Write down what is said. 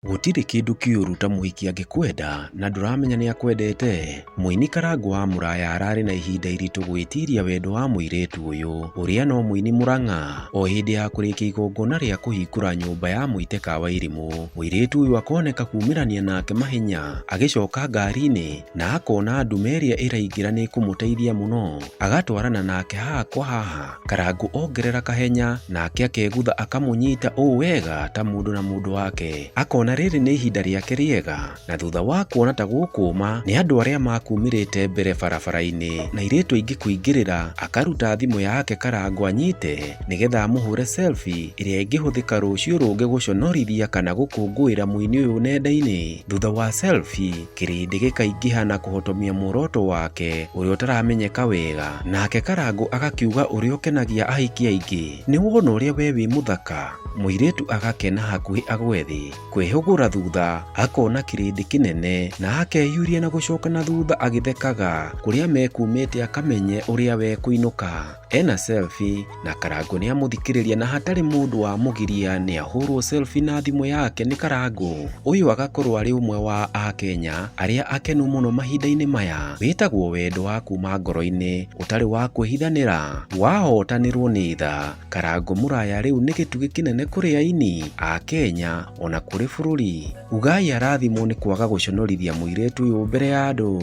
Gũtirĩ kĩndũ kĩũru ta mũhiki angĩkwenda na ndũramenya nĩakwendete. Mũini Karangũ wa Mũraya ararĩ na ihinda iritũ gwĩtiria wendo wa mũirĩtu ũyũ ũrĩa no mũini Mũrang'a. O hĩndĩ ya kũrĩkia igongona rĩa kũhingũra nyũmba ya Mũiteka wa Irimũ, mũirĩtu ũyũ akoneka kumĩrania nake mahenya agĩcoka ngari-inĩ na akona ndume ĩrĩa ĩraingĩra nĩĩkũmũteithia mũno. Agatwarana nake haha kwa haha, Karangũ ongerera kahenya nake akegutha akamũnyita ũũ wega ta mũndũ na mũndũ wake. Akona rĩrĩ nĩ ihinda rĩake rĩega na thutha wa kuona ta gũkũma nĩ andũ arĩa makumĩrĩte mbere barabara-inĩ na airĩtu aingĩ kũingĩrĩra, akaruta thimũ yake Karangũ anyite nĩgetha amũhũre selfie ĩrĩa ĩngĩhũthĩka rũciũ rũngĩ gũconorithia kana gũkũngũĩra mũini ũyũ nenda-inĩ. Thutha wa selfie, kĩrĩndĩ gĩkaingĩha na kũhotomia muoroto wake ũrĩa ũtaramenyeka wega, nake Karangũ agakiuga ũrĩa ũkenagia ahiki aingĩ nĩ wona ũrĩa we wĩ mũthaka. Mũirĩtu agakena hakuhĩ agwe thĩ, kwĩhũgũra thutha akona kĩrĩndĩ kĩnene na akeyuria na gũcoka na thutha agĩthekaga kũrĩa mekumĩte akamenye ũrĩa we kũinũka. Ena selfie na Karangũ nĩamũthikĩrĩria na hatarĩ mũndũ wamũgiria nĩahũrwo selfie na thimũ yake nĩ Karangũ. Ũyũ agakorwo arĩ ũmwe wa akenya arĩa akenu mũno mahinda-inĩ maya. Wĩtagwo wendo wa kuma ngoro-inĩ ũtarĩ wa kwĩhithanĩra, wahotanĩrwo nĩ tha. Karangũ Mũraya rĩu nĩ gĩtugĩ kĩnene kũrĩ aini a Kenya ona kũrĩ bũrũri. Ugai arathimwo nĩ kwaga gũconorithia mũirĩtu ũyũ mbere ya andũ.